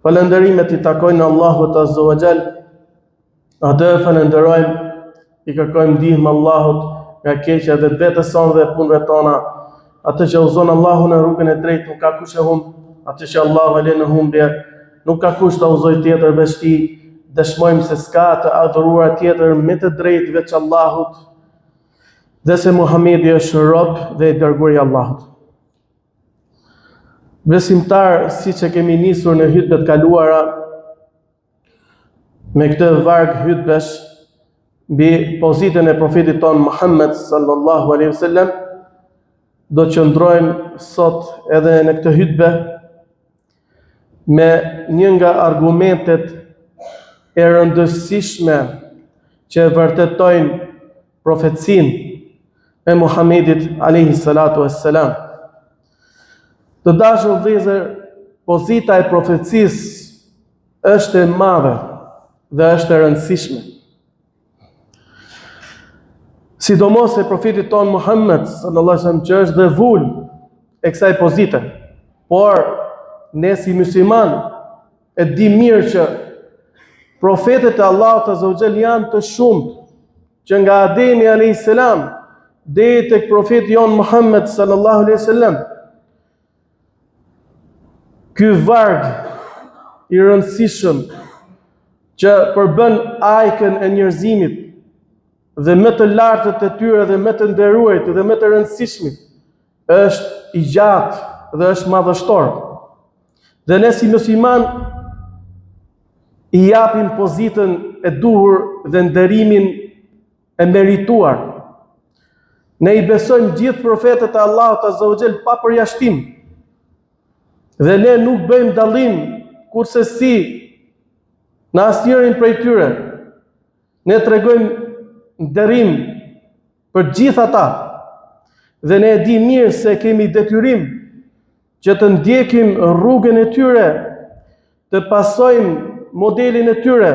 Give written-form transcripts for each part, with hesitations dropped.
Falënderimet i takojnë Allahut Azza wa Jall. Atë e falënderojmë, i kërkojmë ndihmë Allahut nga e keqja e vetvetes sonë dhe punëve tona. Atë që udhëzon Allahu në rrugën e drejtë nuk ka kush e humb, atë që Allahu e lë në humbje nuk ka kush ta udhëzojë tjetër veç tij. Dëshmojmë se s'ka të adhuruar tjetër me të drejtë veç Allahut dhe se Muhamedi është rob dhe i dërguar i Allahut. Besimtarë, siç e kemi nisur në hytbet e kaluara, me këtë varg hytbesh, mbi pozitën e profetit tonë Muhammed sallallahu alaihi wasallam, do të qëndrojmë sot edhe në këtë hytbe, me një nga argumentet e rëndësishme që e vërtetojnë profecinë e Muhammedit alayhi salatu wassalam. Të dashur vëllezër, pozita e profecisë është e madhe dhe është e rëndësishme. Sidomos e profetit tonë Muhammed sallallahu alaihi wasallam që është dhe vulë e kësaj pozite. Por ne si muslimanë e dimë mirë që profetët e Allahut azza wa jall janë të shumtë që nga Ademi alayhis salam deri tek profeti jonë Muhammed sallallahu alaihi wasallam. Ky varg i rëndësishëm që përbën ajkën e njerëzimit dhe më të lartët e tyre dhe më të nderuarit dhe më të rëndësishmit është i gjatë dhe është madhështor. Dhe ne si muslimanë i japim pozitën e duhur dhe nderimin e merituar. Ne i besojmë gjithë profetët e Allahut Azza wa Jall pa përjashtim. Dhe ne nuk bëjmë dallim kurrsesi në asnjërin prej tyre. Ne tregojmë nderim për gjithë ata. Dhe ne e dimë mirë se kemi detyrim që të ndjekim rrugën e tyre, të pasojmë modelin e tyre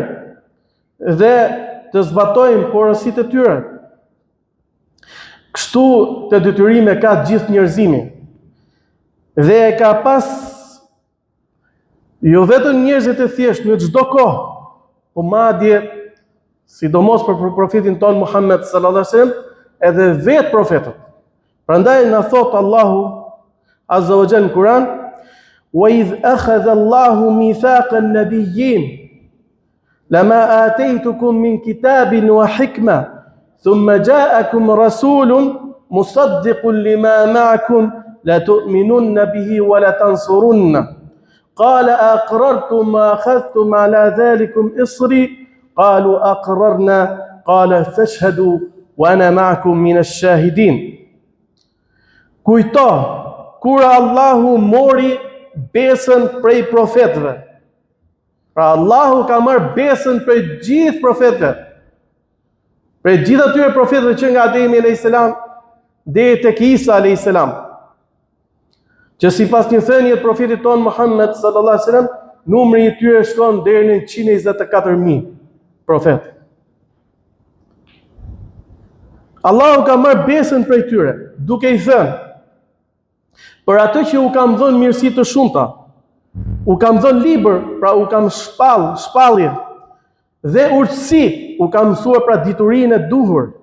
dhe të zbatojmë porositë e tyre. Kështu këtë detyrim e ka gjithë njerëzimi. Dhe e ka pas Jo vetëm njerëzit e thjeshtë në çdo kohë, po madje sidomos për profetin tonë Muhammed sallallahu alaihi wasallam, edhe vetë profetët. Prandaj na thotë Allahu Azza wa Jall në Kur'an, "Wa idh akhadha Allahu mithaqa an-nabiyyin lama ataytukum min kitabin wa hikma, thumma ja'akum rasulun musaddiqun lima ma'akum la tu'minunna bihi wa la tansurunna." قال أقررتم وأخذتم على ذلكم إصري قالوا أقررنا قال فاشهدوا وأنا معكم من الشاهدين Kujto, kur Allahu mori besën prej profetëve. Pra Allahu ka marrë besën prej gjithë profetëve. Prej gjithë atyre profetëve që nga Ademi alayhis salam deri tek Isa alayhis salam. Që sipas një thënie të profetit tonë Muhammed sallallahu alaihi wasallam, numri i tyre shkon deri në 124000 profetë. Allahu ka marrë besën prej tyre, duke i thënë, Për atë që u kam dhënë mirësi të shumta, u kam dhënë libër, pra u kam shpall, shpallje dhe urtësi, u kam mësuar pra diturinë e duhur,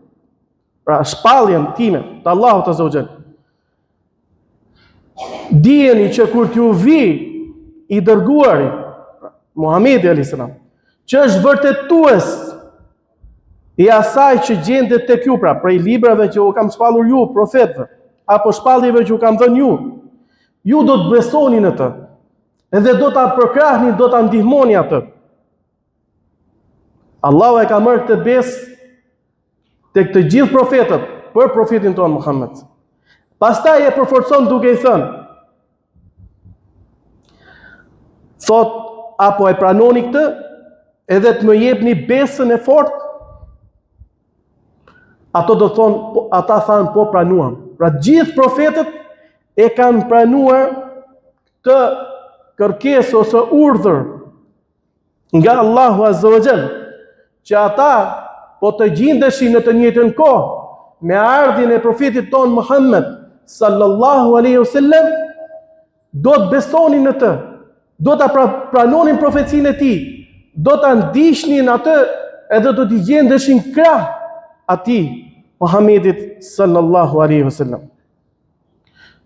pra shpalljen time të Allahut Azza wa Jall. Dijeni që kur t'ju vijë i dërguari, pra, Muhamedi alayhis salam, që është vërtetues i asaj që gjendet tek ju, pra prej librave që u kam shpallur ju profetëve, apo shpalljeve që u kam dhënë ju, ju do të besoni në të. Edhe do ta përkrahni, do ta ndihmoni atë. Allahu e ka marrë këtë besë tek të gjithë profetët për profetin tonë Muhammed. Pastaj e përforcon duke i thënë, Thotë, apo e pranoni këtë, edhe të më jepni besën e fortë? Ato do thonë, po, ata thanë, po pranuam. Pra gjithë profetët e kanë pranuar këtë kërkesë ose urdhër nga Allahu Azza wa Jall, që ata po të gjindeshin në të njëjtën kohë me ardhjen e profetit tonë Muhammed sallallahu alaihi wasallam do të besonin në të, Do ta pra, pranonin profecinë e tij, do ta ndiqnin atë edhe do t'i gjendeshin krah atij Muhammedit sallallahu alaihi wasallam.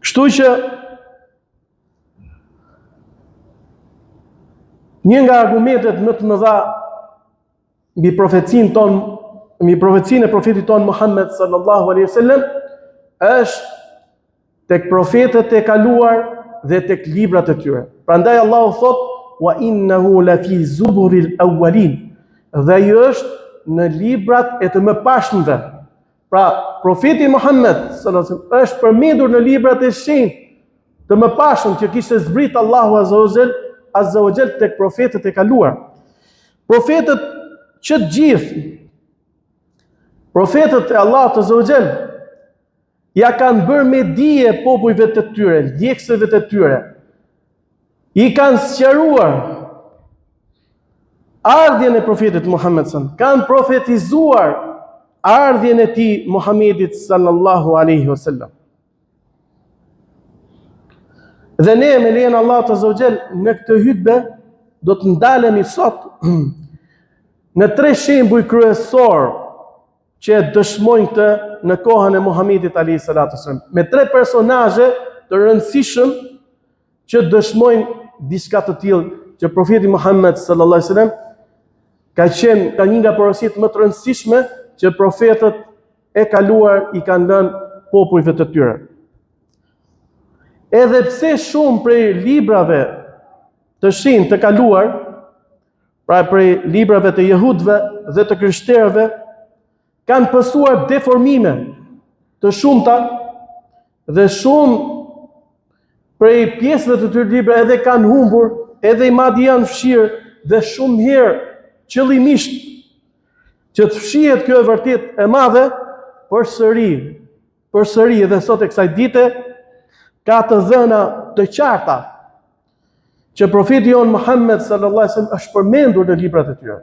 Kështu që një nga argumentet më të mëdha mbi profecinë tonë, mbi profecinë e profetit tonë Muhammed sallallahu alaihi wasallam është tek profetët e kaluar dhe tek librat e tyre. Prandaj Allahu thotë wa innahu la fi zuburil awwalin. Dhe ai është në librat e të mëparshmëve. Pra, profeti Muhammed sallallahu alaihi wasallam është përmendur në librat e shenjtë të mëparshëm që kishte zbrit Allahu azza wa jall azza wa jall tek profetët e kaluar. Profetët që të gjithë profetët e Allahut azza wa jall ia kanë bërë me dije popujve të tyre, ndjekësve të tyre. I kanë sqaruar ardhjen e profetit Muhammed sallallahu kanë profetizuar ardhjen e tij Muhammedit sallallahu alaihi wasallam. Dhe ne me lejen e Allahut azza wa jall në këtë hutbe do të ndalemi sot në tre shembuj kryesorë që e dëshmojnë këtë në kohën e Muhamedit alayhi salatu wasallam. Me tre personazhe të rëndësishëm që dëshmojnë diçka të tillë që profeti Muhammed sallallahu alaihi wasallam ka qenë ka një nga porositë më të rëndësishme që profetët e kaluar i kanë lënë popujve të tyre. Edhe pse shumë prej librave të shenjtë të kaluar, pra prej librave të jehudëve dhe të krishterëve, kanë pësuar deformime të shumta dhe shumë prej pjesëve të këtyre librave edhe kanë humbur, edhe i madje janë fshirë dhe shumë herë qëllimisht që të fshihet kjo e vërtetë e madhe, përsëri, përsëri edhe sot e kësaj dite ka të dhëna të qarta që profeti jonë Muhammed sallallahu alaihi wasallam është përmendur në librat e tyre.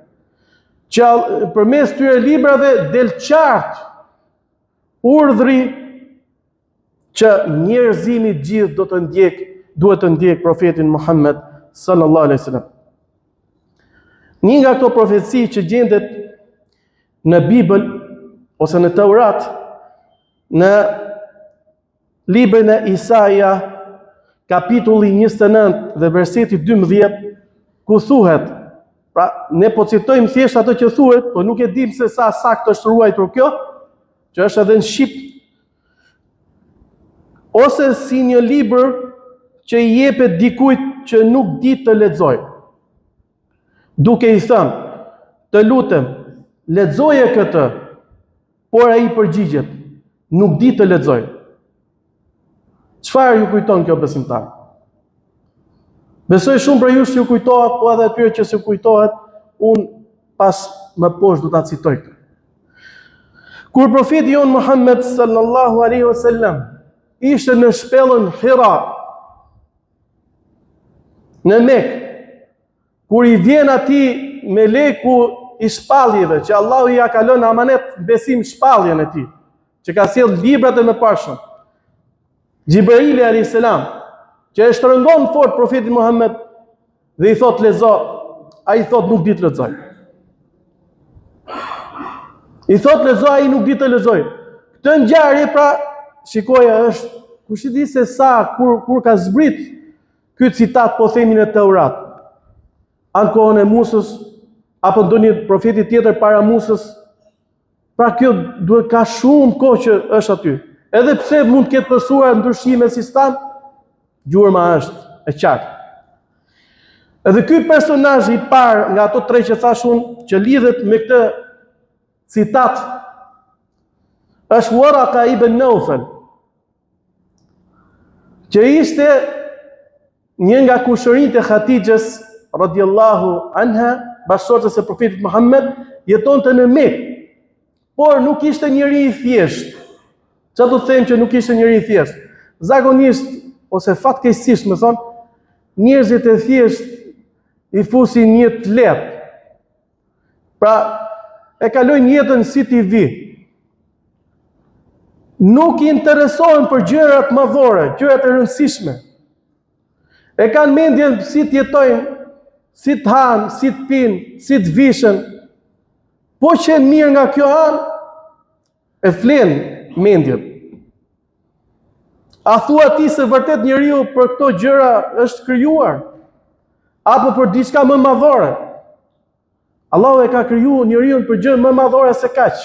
Që përmes këtyre librave del qartë urdhri që njerëzimi gjithë do të ndjek, duhet të ndjek profetin Muhammed sallallahu alaihi wasallam. Një nga këto profeci që gjendet në Bibël ose në Teurat, në librin e Isaia, kapitulli 29 dhe verseti 12, ku thuhet, pra ne po citojmë thjesht ato që thuhet, po nuk e dimë se sa saktë është ruajtur kjo, që është edhe në shqip, ose si një libër që i jepet dikujt që nuk di të lexojë. Duke i thënë, të lutem, lexoje këtë, por ai përgjigjet, nuk di të lexoj. Çfarë ju kujton kjo besimtar? Besoj shumë prej jush ju kujtohet, po edhe atyre që s'ju kujtohet, unë pas më poshtë do ta citoj këtë. Kur profeti jonë Muhammed sallallahu alaihi wasallam ishte në shpellën Hira në Mekë, Kur i vjen atij meleku i shpalljeve, që Allahu ia ka lënë amanet besim shpalljen e tij, që ka sjellë librat e mëparshëm. Xhibraili alayhis salam, që e shtrëngon fort profetin Muhammed dhe i thot lexo, ai thot nuk di të lexoj. I thot lexo, ai nuk di të lexoj. Këtë ngjarje pra, shikoje është, kush e di se sa kur kur ka zbrit Ky citat po themi në Teurat. A në kohën e Musës apo ndonjë profeti tjetër para Musës. Pra kjo duhet ka shumë kohë që është aty. Edhe pse mund të ketë pësuar ndryshime si stan, gjurma është e qartë. Edhe ky personazh i parë nga ato tre që thashë unë, që lidhet me këtë citat, është Waraka ibn Naufal. Që ishte një nga kushërinjtë e Hatixhes radiallahu anha, bashkëshortes së profetit Muhammed, jetonte në Mekë, por nuk ishte njeri i thjeshtë. Ça do të them që nuk ishte njeri i thjeshtë? Zakonisht, ose fatkeqësisht, me thënë, njerëzit e thjeshtë i fusin një të lehtë. Pra, e kalojnë jetën si t'i vijë. Nuk interesohen për gjërat madhore, gjërat e rëndësishme. E kanë mendjen si të jetojnë, si të hanë, si të pinë, si të vishen. Po qenë mirë nga kjo anë, e flenë mendjen. A thua ti se vërtet njeriu për këto gjëra është krijuar? Apo për diçka më madhore? Allahu e ka kriju njeriun për gjë më madhore se kaq.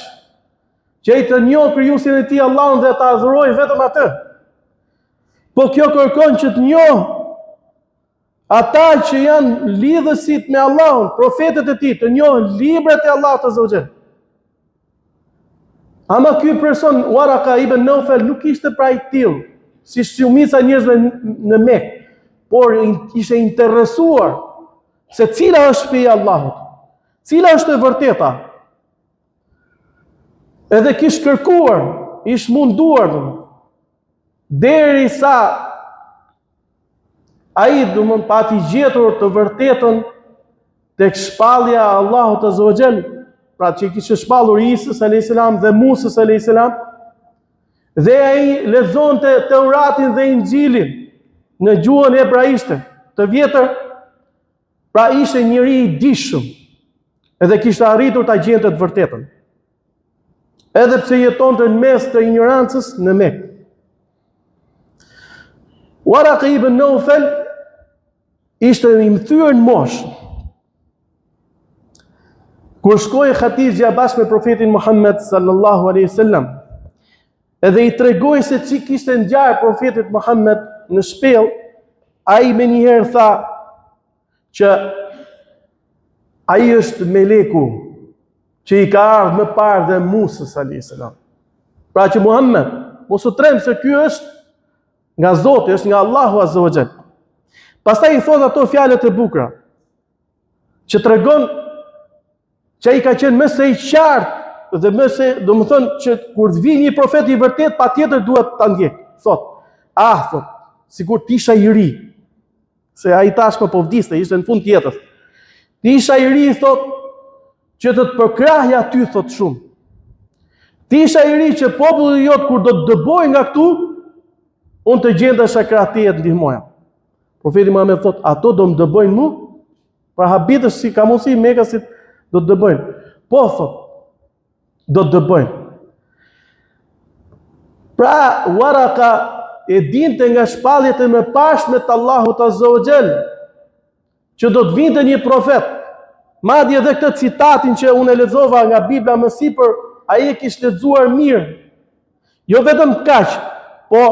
Që ai të njohë krijuesin e tij Allahun dhe ta adhurojë vetëm atë. Po kjo kërkon që të njohë ata që janë lidhësit me Allahun, profetët e tij, të njohë librat e Allahut azza wa xhel. Ama ky person Waraka ibn Naufal nuk ishte pra i tillë, si shumica e njerëzve në Mekë, por ishte interesuar Se cila është feja e Allahut? Cila është e vërteta? Edhe kish kërkuar, ish munduar, derisa ai domethënë pati gjetur të vërtetën tek shpallja e Allahut azza wa xhel, pra që i kishte shpallur Isës a.s. dhe Musës a.s. Dhe ai lexonte Teuratin dhe Inxhilin në gjuhën hebraishte, të vjetër, pra ishte njeri i dijshëm, edhe kishte arritur ta gjente të vërtetën. Edhe pse jetonte në mes të injorancës në Mekë. Waraka ibn Naufal ishte i mthyer në moshë. Kur shkoi Hatixhja bashkë me profetin Muhammed sallallahu alaihi wasallam, edhe i tregoi se ç'i kishte ngjarë profetit Muhammed në shpellë, ai menjëherë tha që ai është meleku që i ka ardhur më parë dhe Musës alaihi salam. Pra që Muhammed, mos u tremb se ky është nga Zoti, është nga Allahu azza wa xhel. Pastaj i thotë ato fjalët e bukura që tregon që ai ka qenë më se i qartë dhe më se, domethënë që kur të vijë një profet i vërtetë, patjetër duhet ta ndjek. Thotë, ah, thotë, sikur të isha i ri, se ai tashmë po vdiste, ishte në fund të jetës. Të isha i ri, thotë, që të të përkrahja ty, thotë shumë. Të isha i ri që populli jot kur do të dëbojë nga këtu, unë të gjendesha krah teje të ndihmoja. Profeti Muhammed thotë, ato do më dëbojnë mu? Pra habitesh si ka mundësi mekasit do të dëbojnë. Po thotë, do të dëbojnë. Pra Waraka e dinte nga shpalljet e mëparshme të Allahut Azza wa Jall që do të vinte një profet. Madje edhe këtë citatin që unë e lexova nga Bibla më sipër, ai e kish lexuar mirë. Jo vetëm kaq, po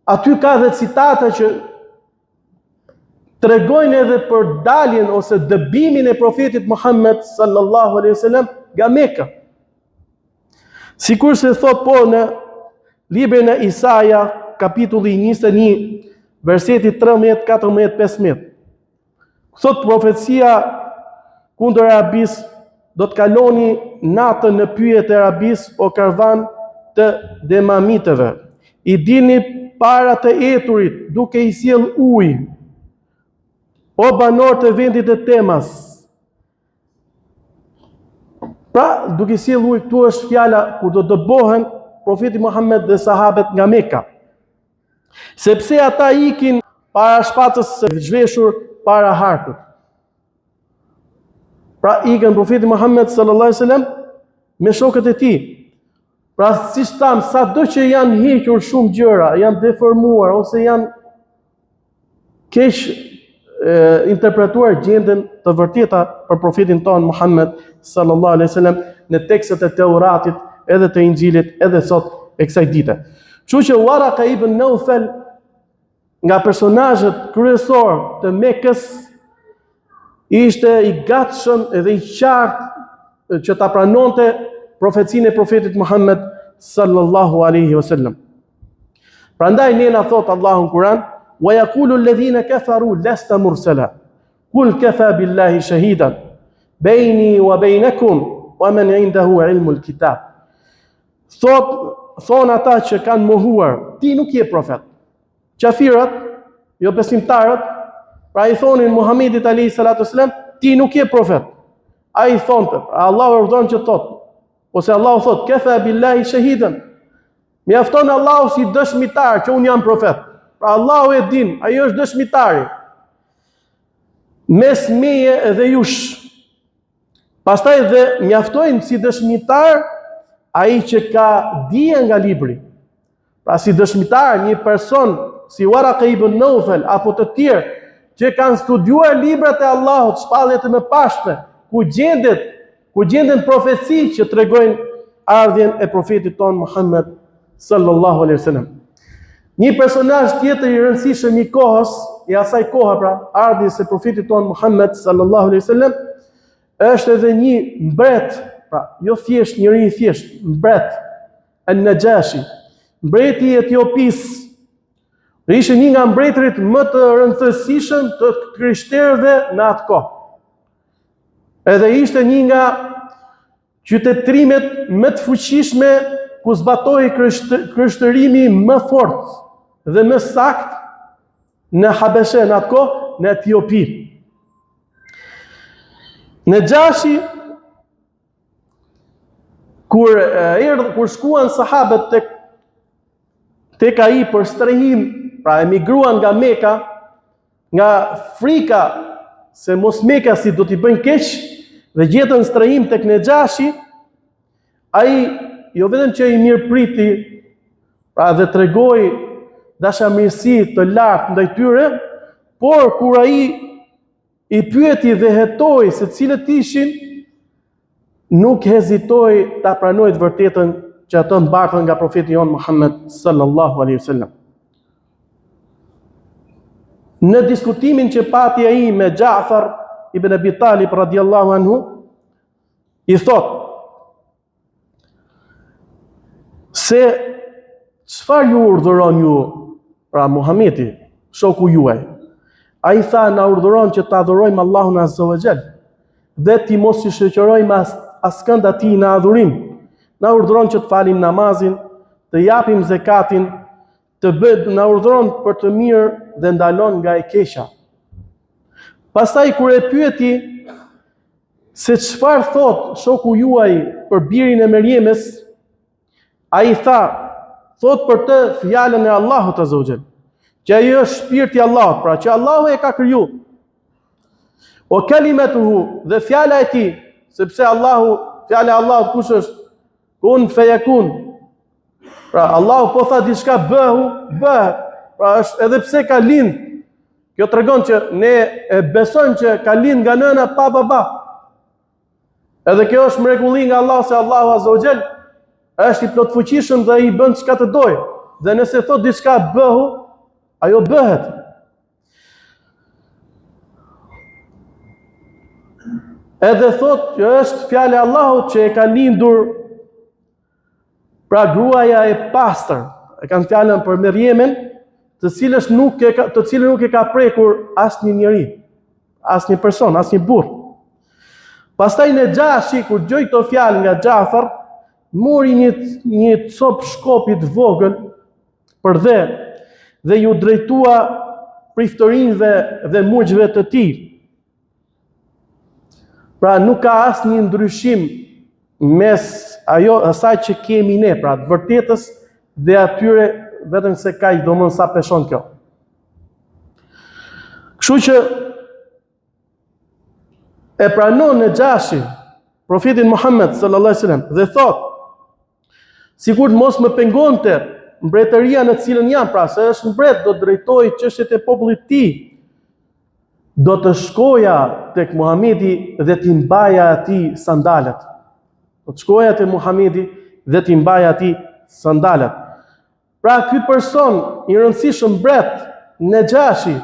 aty ka dhe citata që tregojnë edhe për daljen ose dëbimin e profetit Muhammed sallallahu alaihi wasallam nga Meka. Sikurse thotë po në librin e Isaia, kapitulli 21, verseti 13, 14, 15. Thotë profecia kundër Arabisë, do të kaloni natën në pyjet e Arabisë o karvan të Demamitëve. I dilni para të eturit duke i sjellë ujë. O banorë të vendit të Temas, Pra, duke sjellë ujë, këtu është fjala kur do dëbohen profeti Muhammed dhe sahabët nga Meka. Sepse ata ikin para shpatës së zhveshur para harkut. Pra, ikën profeti Muhammed sallallahu alaihi wasallam me shokët e tij. Pra, siç thamë, sado që janë hequr shumë gjëra, janë deformuar ose janë keq interpretuar gjenden të vërteta për profetin tonë Muhammed sallallahu alaihi wasallam në tekstet e Teuratit, edhe të Inxhilit, edhe sot e kësaj dite. Kështu që Waraka ibn Naufal nga personazhet kryesorë të Mekës ishte i gatshëm edhe i qartë që ta pranonte profecinë e profetit Muhammed sallallahu alaihi wasallam. Prandaj ne na thotë Allahu në Kur'an, "Wa yaqulu alladhina kafaru lasta mursala." Kul kafa billahi shahidan baini wa bainakum wa man indahu ilmul kitab. Thot thonë ata që kanë mohuar, ti nuk je profet. Qafirat, jo besimtarët, pra i thonin Muhamedit alayhi salatu wasalam, ti nuk je profet. Ai thonte, pra Allahu e urdhëron që thotë, ose Allahu thotë, "Kafa billahi shahidan." Mjafton Allahu si dëshmitar që unë jam profet. Pra Allahu e din, ai është dëshmitari. Mes meje dhe jush. Pastaj dhe mjaftojnë si dëshmitar ai që ka dije nga libri. Pra si dëshmitar një person si Waraka ibn Naufel apo të tjerë që kanë studiuar librat e Allahut, shpalljet e mëparshme, ku gjendet, ku gjenden profeci që tregojnë ardhjen e profetit tonë Muhammed sallallahu alaihi wasallam. Një personazh tjetër i rëndësishëm i kohës, i asaj kohe pra, ardhjes së profetit tonë Muhammed sallallahu alaihi wasallam, është edhe një mbret, pra jo thjesht njeri i thjeshtë, mbret En-Nexhashi, mbreti i Etiopisë, dhe ishte një nga mbretërit më të rëndësishëm të krishterëve në atë kohë. Edhe ishte një nga qytetërimet më të fuqishme ku zbatohej krishtërimi më fort dhe më sakt në Habeshe në atë kohë, në Etiopi. Nexhashi Kur erdh, kur shkuan sahabët tek tek ai për strehim, pra emigruan nga Meka, nga frika se mos mekasit do t'i bëjnë keq dhe gjetën strehim tek Nexhashi, ai jo vetëm që i mirëpriti, pra dhe tregoi dashamirësi të lartë ndaj tyre, por kur ai i pyeti dhe hetoi se cilët ishin, nuk hezitoi ta pranojë të vërtetën që ato mbartën nga profeti jonë Muhammed sallallahu alaihi wasallam. Në diskutimin që pati ai me Xhafar ibn Abi Talib radiallahu anhu, i thotë Se çfarë ju urdhëron ju, pra Muhamedi, shoku juaj? Ai tha na urdhëron që të adhurojmë Allahun Azza wa Jall dhe t'i mos i shoqërojmë as askënd atij në adhurim. Na urdhëron që të falim namazin, të japim zekatin, të bëjmë na urdhëron për të mirë dhe ndalon nga e keqja. Pastaj kur e pyeti Se çfarë thotë shoku juaj për birin e Merjemes, ai tha, thotë për të fjalën e Allahut Azza wa Jall, që ai është shpirti i Allahut, pra që Allahu e ka kriju. Wa kalimatuhu dhe fjala e tij, sepse Allahu, fjala e Allahut kush është? Kun feyakun. Pra Allahu po tha diçka bëhu, bëhet. Pra është edhe pse ka lind. Kjo tregon që ne e besojmë që ka lind nga nëna pa baba. Edhe kjo është mrekulli nga Allahu se Allahu Azza wa Jall është i plotfuqishëm dhe i bën çka të dojë. Dhe nëse thot diçka bëhu, ajo bëhet. Edhe thot që është fjala e Allahut që e ka lindur pra gruaja e pastër, e kanë fjalën për Merjemen, të cilës nuk e ka, të cilën nuk e ka prekur asnjë njeri, asnjë person, asnjë burrë. Pastaj Nexhashi kur dëgjoi këto fjalë nga Xhafar, mori një një copë shkopi të vogël përdhe dhe iu drejtua priftërinjve dhe murgjve të tij. Pra nuk ka asnjë ndryshim mes ajo asaj që kemi ne, pra të vërtetës dhe atyre vetëm se kaq domethënë sa peshon kjo. Kështu që e pranon Nexhashi profetin Muhammed sallallahu alaihi wasallam dhe thotë Sikur të mos më pengonte mbretëria në të cilën jam, pra se është mbret, do të drejtojë çështjet e popullit të tij. Do të shkoja tek Muhamedi dhe t'i mbaja atij sandalet. Do të shkoja te Muhamedi dhe t'i mbaja atij sandalet. Pra ky person i rëndësishëm mbret Nexhashi,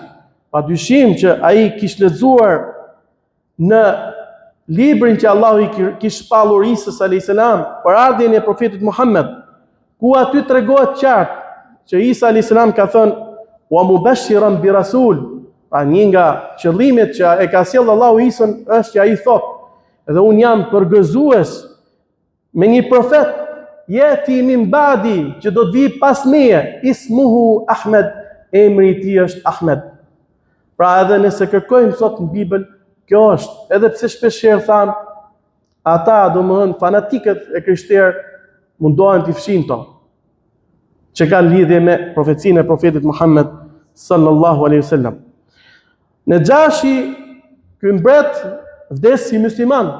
pa dyshim që ai kish lexuar Në librin që Allahu i kish shpallur Isës alayhis salam për ardhjen e profetit Muhammed, ku aty tregohet qartë që Isa alayhis salam ka thënë wa mubashiran bi rasul, pra një nga qëllimet që e ka sjellë Allahu Isën është që ai thotë, dhe unë jam përgëzues Me një profet, jeti min badi, që do të vijë pas meje, ismuhu Ahmed, emri i tij është Ahmed. Pra edhe nëse kërkojmë sot në Bibël, kjo është, edhe pse shpeshherë thanë, ata, domethënë, fanatikët e krishterë, mundohen t'i fshin to, që kanë lidhje me profecinë e profetit Muhammed. sallallahu alaihi wasallam. Nexhashi ky mbret vdes si musliman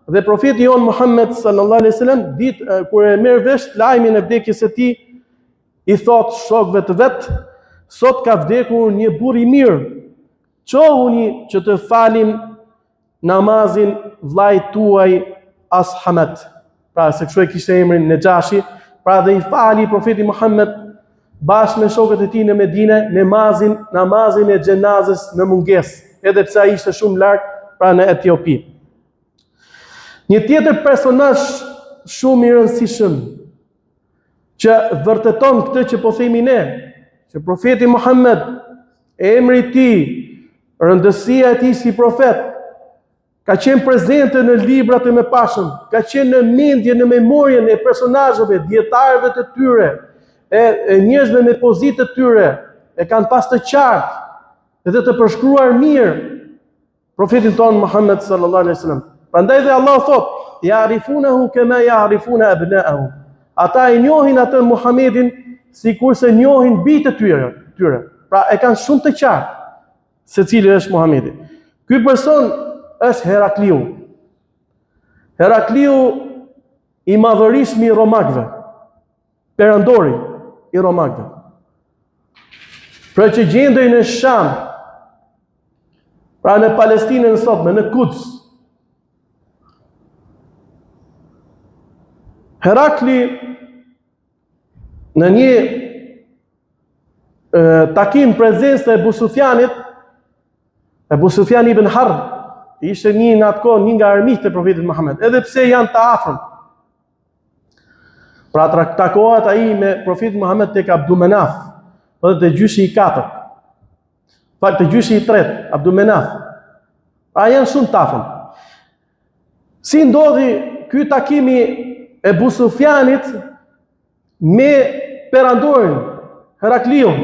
dhe profeti jonë Muhammed sallallahu alaihi wasallam ditë kur e merr vesh lajmin e vdekjes së tij i thotë shokëve të vet sot ka vdekur një burrë i mirë çohuni që të falim namazin vllait tuaj Ashamet. Pra se kështu e kishte emrin Nexhashi, pra dhe i fali profeti Muhammed bashkë me shokët e tij në Medine namazin, namazin e xhenazës në mungesë, edhe pse ai ishte shumë larg, pra në Etiopi. Një tjetër personazh shumë i rëndësishëm që vërteton këtë që po themi ne, që profeti Muhammed, emri i tij, rëndësia e tij si profet, ka qenë prezente në librat e mëparshëm, ka qenë në mendje, në memorien e personazheve, dijetarëve të tyre, e, e njerëzve me pozitë të tyre, e kanë pas të qartë dhe të përshkruar mirë profetin tonë Muhammed sallallahu alaihi wasallam. Prandaj dhe Allahu thotë, "Ya'rifunahu kama ya'rifuna abna'ahum." Ata e njohin atë Muhammedin sikurse njohin bijtë e tyre, tyre. Pra e kanë shumë të qartë se cili është Muhammedi. Ky person është Herakliu. Herakliu i madhërishmi i romakëve. Perandori i romakëve. Pra që gjendej në Sham, pra në Palestinën e sotme, në Kuds. Herakli në një e, takim prezencë të Ebu Sufjanit, Ebu Sufjan ibn Harb, ishte një në atë kohë një nga armiqtë e profetit Muhammed, edhe pse janë të afërm. Pra takohet ai me profetin Muhammed tek Abdul Menaf, po dhe te gjyshi i katërt. Fal te gjyshi i tretë, Abdul Menaf. Pra janë shumë të afërm. Si ndodhi ky takim i Ebu Sufjanit me perandorin Herakliun?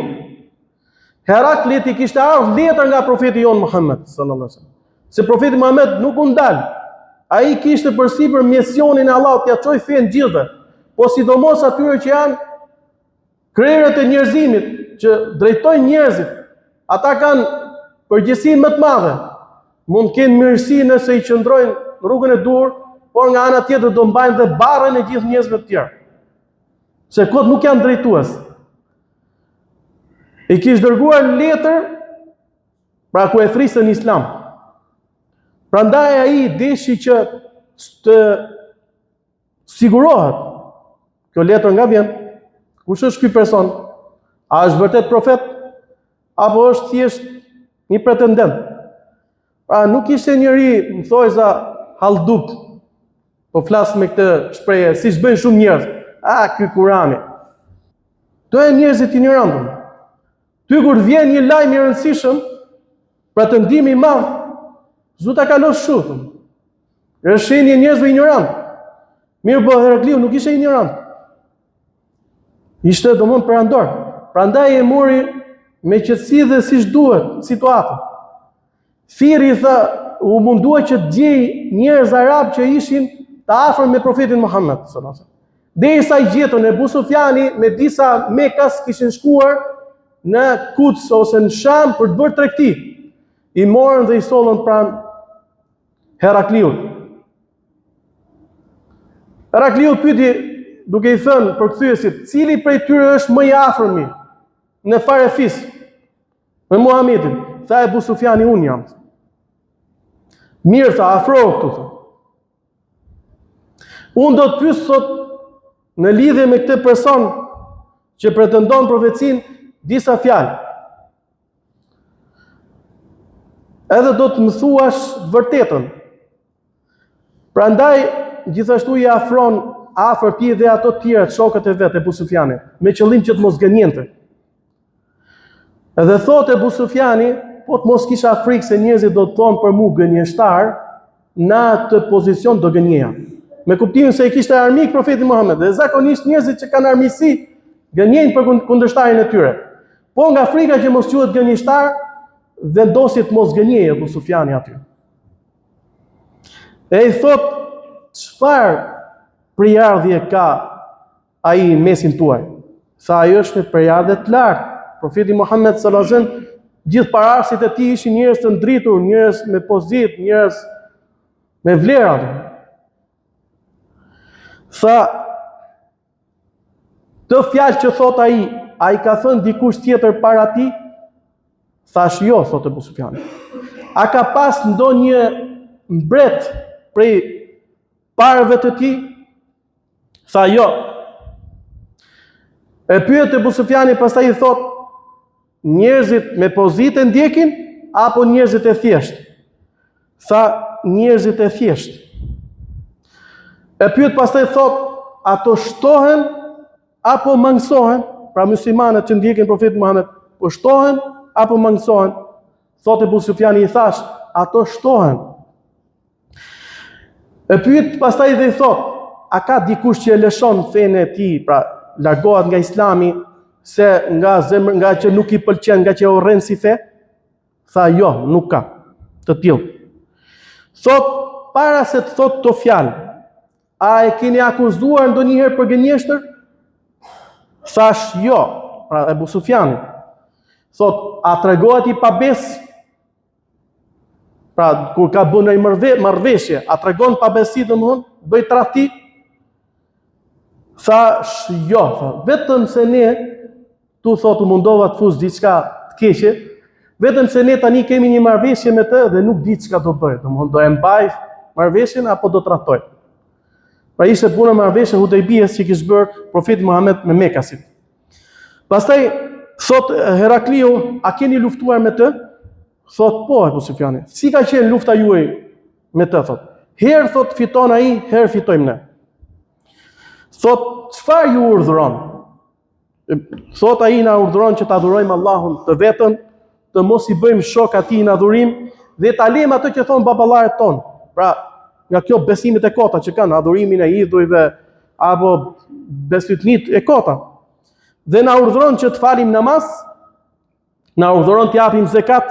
Heraklit i kishte ardhur letër nga profeti jonë Muhammed sallallahu alaihi wasallam. Se profeti Muhammed nuk u ndal. Ai kishte përsipër misionin e Allahut t'ia çojë fenë gjithëve, po sidomos atyre që janë krerët e njerëzimit, që drejtojnë njerëzit. Ata kanë përgjegjësinë më të madhe. Mund të kenë mirësi nëse i qëndrojnë në rrugën e duhur, por nga ana tjetër do mbajnë dhe barrën e gjithë njerëzve të tjerë. Se kot nuk janë drejtues. I kish dërguar letër pra ku e thërriste në islam. Prandaj ai deshi që të sigurohet. Kjo letër nga vjen? Kush është ky person? A është vërtet profet? Apo është thjesht një pretendent? Pra nuk ishte njeri, në thojza, hallduk, po flas me këtë shprehje, siç bëjnë shumë njerëz, a, ky kurani. Këto janë njerëzit injorantë. Ty kur vjen një lajm i rëndësishëm, pretendim i madh, s'duhet ta kalosh kështu. Është shenjë e njerëzve injorantë. Mirëpo Herakliu nuk ishte injorant. Ishte domethënë perandor. Prandaj e mori me qetësi dhe siç duhet situatën. Thirri i tha, u mundua që të gjejë njerëz arabë që ishin të afërm me profetin Muhammed sallallahu alaihi wasallam. Derisa i gjetën Ebu Sufjani me disa mekas kishin shkuar në Kuds ose në Sham për të bërë tregti. I morën dhe i sollën pranë Herakliut. Herakliu pyeti duke i thënë përkthyesit, cili prej tyre është më i afërmi në farefis me Muhamedin? Tha Ebu Sufjani unë jam. Mirë tha, afrohu këtu tha. Unë do të pyes sot në lidhje me këtë person që pretendon profecinë disa fjalë. Edhe do të më thuash të vërtetën. Prandaj gjithashtu i afron afër tij dhe ato të tjerët, shokët e vet Ebu Sufjanit, me qëllim që të mos gënjente. Edhe thotë Ebu Sufjani, po të mos kisha frikë se njerëzit do të thonë për mua gënjeshtar, në atë pozicion do gënjeja. Me kuptimin se e kishte armik profetin Muhammed dhe zakonisht njerëzit që kanë armiqësi gënjejnë për kundërshtarin e tyre. Po nga frika që mos quhet gënjeshtar, vendosi të mos gënjejë Ebu Sufjani aty. E i thotë, çfarë prejardhje ka ai në mesin tuaj? Tha ai është me prejardhje të lartë. Profeti Muhammed sallallahu alaihi wasallam, gjithë paraardhësit e tij ishin njerëz të ndritur, njerëz me pozitë, njerëz me vlera. Tha, Këtë fjalë që thotë ai, a i ka thënë dikush tjetër para tij? Thashë jo, thotë Ebu Sufjani. A ka pas ndonjë mbret prej parëve të tij? Tha jo. E pyet Ebu Sufjani, pastaj i thotë, njerëzit me pozitë e ndjekin apo njerëzit e thjeshtë? Tha njerëzit e thjeshtë. E pyet pastaj thotë, ato shtohen apo mangësohen? Pra muslimanët që ndjekin profetin Muhammed, po shtohen apo mangësohen? Thotë Ebu Sufjani i thashë, ato shtohen. E pyet pastaj dhe i thotë, a ka dikush që e lëshon fenë e tij, pra largohet nga Islami se nga zemër, nga që nuk i pëlqen, nga që e urren si fe? Tha jo, nuk ka të tillë. Thotë para se të thotë këto fjalë, a e keni akuzuar ndonjëherë për gënjeshtër? Thashë jo, pra Ebu Sufjani. Thotë, a tregohet i pabesë? Pra, kur ka bërë një marrëveshje, a tregon pabesi domethënë, bën tradhti? Thashë jo, tha, vetëm se ne, tu thotë u mundova të fus diçka të keqe, vetëm se ne tani kemi një marrëveshje me të dhe nuk di çka do bëjë, domethënë do e mbajë marrëveshjen apo do tradhtojë. Pra ishte puna marrëveshja e Hudejbijes që kish bërë profeti Muhammed me Mekasit. Pastaj thotë Herakliu, a keni luftuar me të? Thotë po, Ebu Sufjani. Si ka qenë lufta juaj me të thotë. Herë thotë fiton ai, herë fitojmë ne. Thotë çfarë ju urdhëron? Thotë ai na urdhëron që të adhurojmë Allahun të vetëm, të mos i bëjmë shok atij në adhurim dhe ta lëmë atë që thonë baballarët tonë. Pra, nga kjo besimet e kota që kanë adhurimin e idhujve apo bestytnitë e kota. Dhe na urdhëron që të falim namaz, Na urdhëron të japim zekat,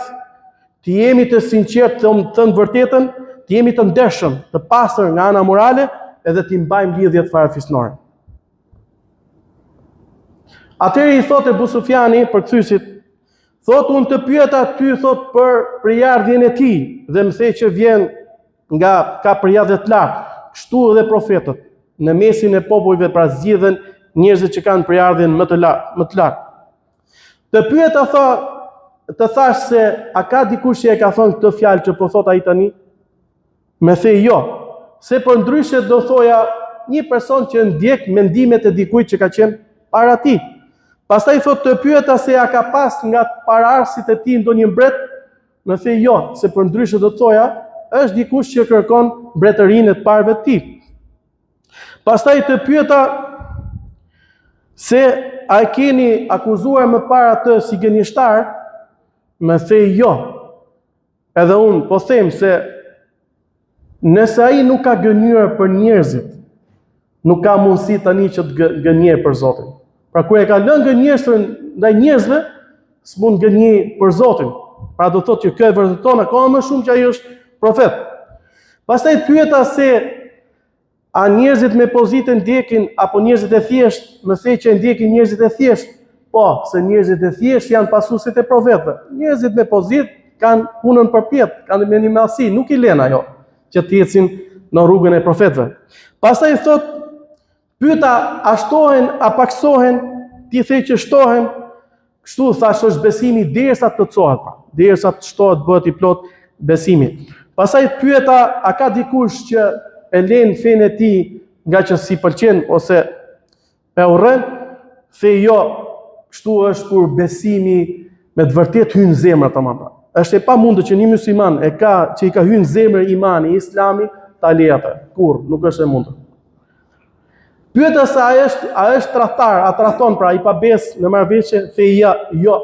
të jemi të sinqertë, të thënë vërtetën, të jemi të ndershëm, të pastër nga ana morale edhe t'i mbajmë lidhjet farefisnore. Atëherë i thotë Ebu Sufjani përkthyesit, thotë unë të pyeta ty thotë për prejardhjen e tij dhe më the që vjen nga ka prejardhje të lartë. Kështu edhe profetët në mesin e popujve pra zgjidhen njerëzit që kanë prejardhjen më të lartë, më të lartë. Të pyeta tha, të thashë se a ka dikush që e ka thënë këtë fjalë që po thotë ai tani? Më the jo, se përndryshe do thoja një person që ndjek mendimet e dikujt që ka qenë para tij. Pastaj thotë të pyeta se a ka pas nga paraardhësit e tij ndonjë mbret? Më the jo, se përndryshe do thoja, është dikush që kërkon mbretërinë e të parëve të tij. Pastaj të pyeta se a e keni akuzuar më parë atë si gënjeshtar? Më the jo. Edhe unë po them se nëse ai nuk ka gënjyer për njerëzit, nuk ka mundësi tani që të gënjejë për Zotin. Pra kur e ka lënë gënjeshtrën ndaj njerëzve, s'mund gënjejë për Zotin. Pra do thotë që kjo e vërteton akoma më shumë që ai është profet. Pastaj pyeta se a njerëzit me pozitë e ndjekin apo njerëzit e thjeshtë, më the që e ndjekin njerëzit e thjeshtë. Po, se njerëzit e thjeshtë janë pasuesit e profetëve. Njerëzit me pozitë kanë punën përpjetë, kanë mendjemadhësi, nuk i lën ajo që të ecin në rrugën e profetëve. Pastaj thotë Pyeta, a shtohen, a pakësohen, ti the që shtohen, kështu thashë është besimi derisa të plotësohet, pra, derisa të shtohet bëhet i plotë besimi. Pastaj pyeta, a ka dikush që e len fenë e tij nga që s'i pëlqen ose e urren, the jo, kështu është kur besimi me të vërtetë hyn në zemër tamam pra. Është e pamundur që një musliman e ka që i ka hyrë në zemër imani, islami, ta lejë atë. Kurrë, nuk është e mundur. Pyeta se a është a është tradhtar, a tradhton pra i pabesë në marrëveshje, the ja, jo.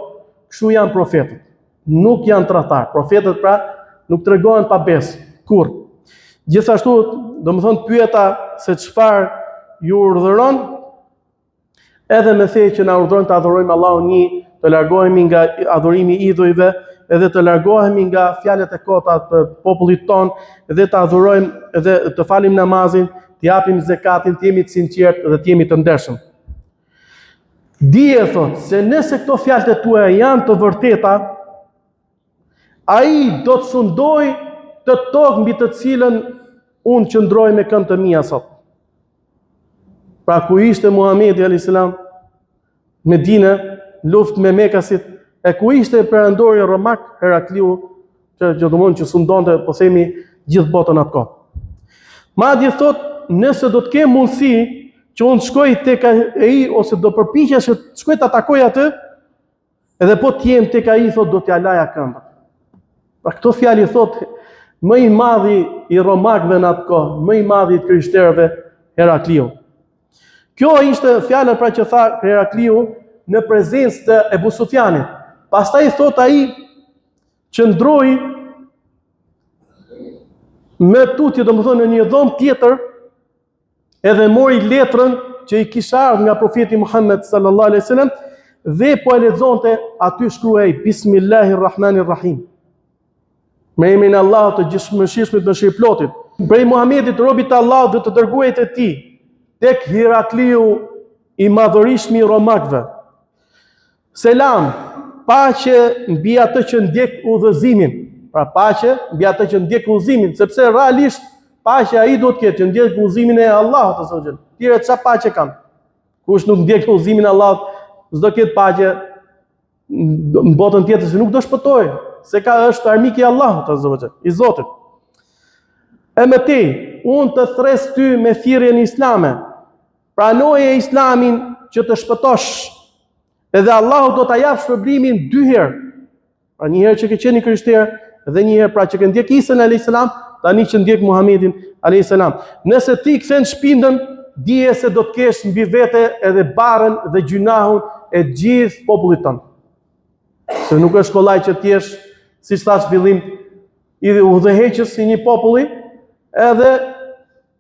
Kështu janë profetët. Nuk janë tradhtar. Profetët pra nuk tregohen pabesë kurrë. Gjithashtu, domethënë pyeta se çfarë ju urdhëron, Edhe më the që na urdhëron të adhurojmë Allahun një, të largohemi nga adhurimi i idhujve, edhe të largohemi nga fjalët e kota të popullit tonë, dhe të adhurojmë edhe të falim namazin, të japim zekatin, të jemi të sinqertë dhe të jemi të ndershëm. Dije, thot, se nëse këto fjalët e tuaja janë të vërteta, ai do të sundojë këtë tokë mbi të cilën unë qëndroj me këmbët e mia sot. Pra ku ishte Muhamedi alayhis salam Medinë, luftë me Mekasit, e ku ishte perandori romak Herakliu, që që domthon që sundonte, po themi, gjithë botën atë kohë. Madje thot, nëse do të kem mundësi që unë të shkoj tek ai ose do përpiqesh që të shkoj ta takoj atë, edhe po të jem tek ai thot do t'ia laja këmbët. Pra këto fjalë i thot më i madhi i romakëve në atë kohë, më i madhi i të krishterëve Herakliu. Kjo ishte fjala pra që tha Herakliu në prezencë të Ebu Sufjanit. Pastaj thot ai qëndroi më tutje, domethënë në një dhomë tjetër, edhe mori letrën që i kish ardhur nga profeti Muhammed sallallahu alaihi wasallam dhe po e lexonte aty shkruhej Bismillahir Rahmanir Rahim. Me emrin e Allahut të gjithëmëshirshmit mëshirëplotit. Prej Muhamedit robit të Allahut dhe të dërguarit të tij, tek Herakliu i madhërishmi i romakëve. Selam, paqe mbi atë që ndjek udhëzimin. Pra paqe mbi atë që ndjek udhëzimin, sepse realisht paqe ai duhet të ketë që ndjek udhëzimin e Allahut azza wa xhel. Tjerët ça paqe kanë? Kush nuk ndjek udhëzimin e Allahut, s'do ketë paqe në botën tjetër se nuk do shpëtojë, se ka është armik i Allahut azza wa xhel, i Zotit. E më tej, unë të thërras ty me thirrjen islame. Pranoje islamin që të shpëtosh. Edhe Allahu do ta japë shpërblimin dy herë. Pra një herë që ke qenë i krishterë dhe një herë pra që ke ndjek Isën alayhis salam, tani që ndjek Muhamedin alayhis salam. Nëse ti kthen shpinën, dije se do të kesh mbi vete edhe barrën dhe gjynahun e gjithë popullit tënd. Se nuk është kollaj që të jesh, siç thashë fillim, i udhëheqës i një populli, edhe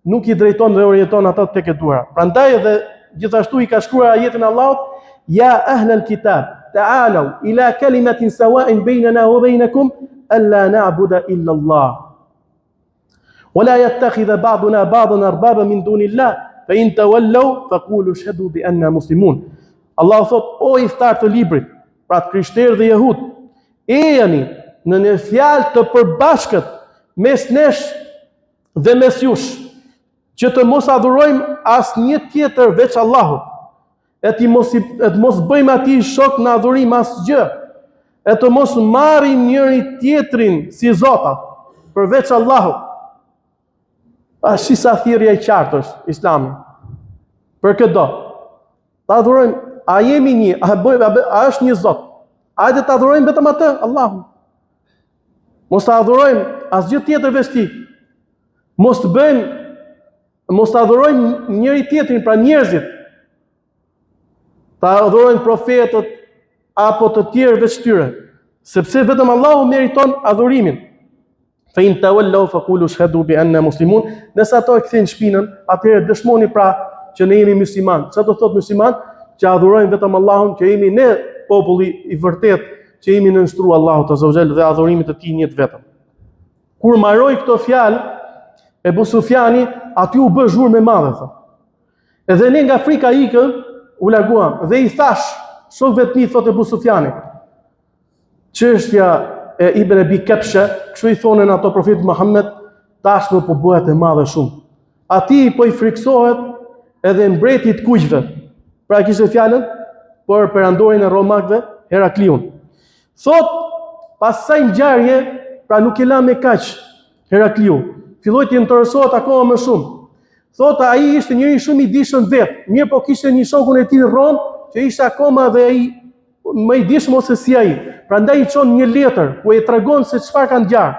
nuk i drejton dhe orienton ata tek e duhura. Prandaj edhe gjithashtu i ka shkruar ajetin e Allahut, ja ahlal kitab, ta'alu ila kalimatin sawa'in bainana wa bainakum alla na'budu illa Allah. Wa la yattakhidha ba'duna ba'dan arbaba min dunillah, fa in tawallaw faqulu ashhadu bi anna muslimun. Allahu thot, o ithtar të librit, pra të krishterë dhe jehud, ejani në një fjalë të përbashkët mes nesh dhe mes jush, që të mos adhurojmë asnjë tjetër veç Allahut, e të mos, e të mos bëjmë atij shok në adhurim asgjë, e të mos marrim njëri tjetrin si zota, përveç Allahut. A shi sa thirrje e qartë është islami. Për këdo. Ta adhurojmë, a jemi një, a, bëjmë, a, bëjmë, a është një zot? Hajde ta adhurojmë vetëm atë, Allahun. Mos të adhurojmë asgjë tjetër veç tij. Mos të bëjmë, mos të adhurojmë njëri tjetrin, pra njerëzit. Ta adhurojmë profetët apo të tjerë veç tyre, sepse vetëm Allahu meriton adhurimin. Fa in tawallaw faqulu shhadu bi anna muslimun. Nëse ato e kthejnë shpinën, atëherë dëshmoni pra që ne jemi musliman. Çfarë do thotë musliman? Që adhurojmë vetëm Allahun, që jemi ne populli i vërtetë, që jemi nënshtru Allahut azza wa jall dhe adhurimit të tij një të vetëm. Kur mbaroi këto fjalë, Ebu Sufjani aty u bë zhurmë e madhe, thotë. Edhe ne nga frika ikëm, u larguam dhe i thash shokëve të mi thotë Ebu Sufjani. Çështja e Ibn Abi Kepshe, kështu i thonin ato profetit Muhammed, tashmë po bëhet e madhe shumë. Atij po i frikësohet edhe mbreti i të kuqve. Pra e kishte fjalën për perandorin e romakëve, Herakliun. Thot, pas kësaj ngjarje, pra nuk e la me kaq Herakliu. Filloi të interesohet akoma më shumë. Thot, ai ishte njeri shumë i dijshëm vetë, mirëpo kishte një shokun e tij në Romë, që ishte akoma dhe ai më i dijshëm ose si ai. Prandaj i çon një letër ku e tregon se çfarë ka ngjarë,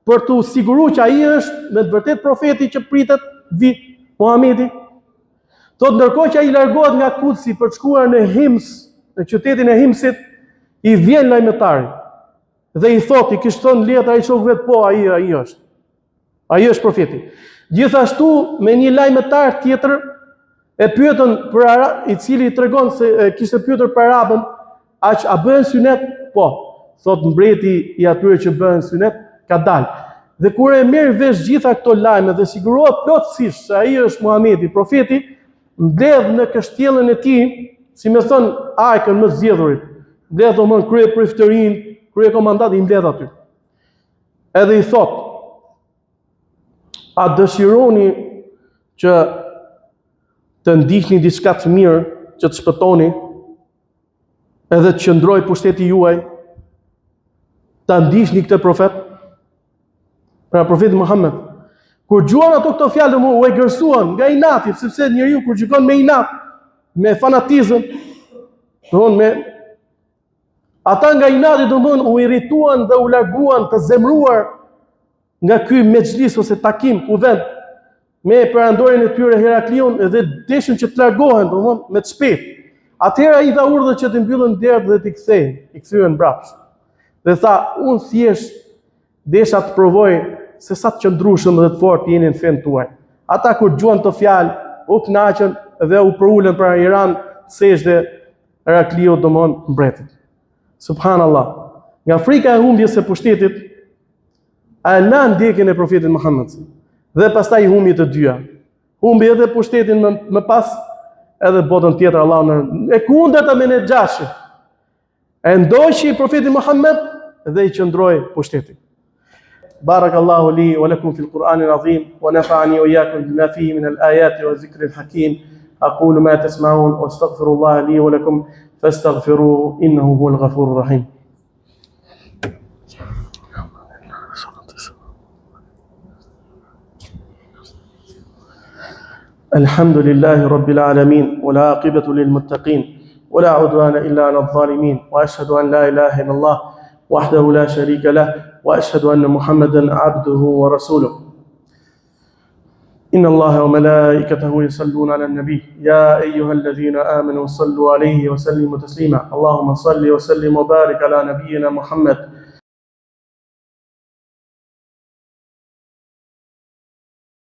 për t'u siguruar që ai është me të vërtetë profeti që pritet vi Muhamedi. Thot ndërkohë që ai largohet nga Kudsi për të shkuar në Hims, në qytetin e Himsit, i vjen lajmëtari dhe i thotë, i kishte thënë letër ai shokëve po ai ai është. Ai është profeti. Gjithashtu me një lajmëtar tjetër e pyetën për ara, i cili i tregon se e kishte pyetur për arabën, a që a bëhen synet? Po, thot mbreti i atyre që bëhen synet ka dalë. Dhe kur e merr vesh gjitha këto lajme dhe sigurohet plotësisht se ai është Muhamedi, profeti, mbledh në kështjellën e tij. si me thënë, ajkën më të zgjedhurit, mbledh domethënë kryepriftërinjtë, kryekomandantët i mbledh aty. Edhe i thotë, a dëshironi që të ndiqni diçka të mirë, që të shpëtoni, edhe të qëndrojë pushteti juaj, ta ndiqni këtë profet, pra profetin Muhammed. Kur dëgjuan ato këto fjalë, u egërsuan nga inati, sepse njeriu kur gjykon me inat, me fanatizëm, domethënë me ata nga inati domethënë u irrituan dhe u larguan të zemruar nga ky mexhlis ose takim kuvend me perandorin e tyre Herakliun dhe deshën që të largohen, domethënë me të shpejtë. Atëherë ai dha urdhër që t'i mbyllën derët dhe t'i kthejnë, i kthyen mbrapsht. Dhe tha, unë thjesht desha të provoj se sa të qëndrueshëm dhe të fortë jeni në fenë tuaj. Ata kur dëgjuan këto fjalë, u kënaqën dhe u përulën pra i ranë sexhde Herakliut domethënë mbretit. Subhanallah. Nga frika e humbjes së pushtetit, e la ndjekjen e profetit Muhammed. Dhe pastaj i humbi të dyja. Humbi edhe pushtetin më, më pas, edhe botën tjetër Allahu na. E kundërta me Nexhashin. E ndoqi profetin Muhammed dhe i qëndroi pushteti. بارك الله لي ولكم في القرآن العظيم ونفعني وإياكم بما فيه من الآيات والذكر الحكيم أقول ما تسمعون واستغفر الله لي ولكم فاستغفروه إنه هو الغفور الرحيم الحمد لله رب العالمين والعاقبة للمتقين ولا عدوان إلا على الظالمين وأشهد أن لا إله إلا الله وحده لا شريك له وأشهد أن محمدا عبده ورسوله إن الله وملائكته يصلون على النبي يا أيها الذين آمنوا صلوا عليه وسلموا تسليما اللهم صل وسلم وبارك على نبينا محمد.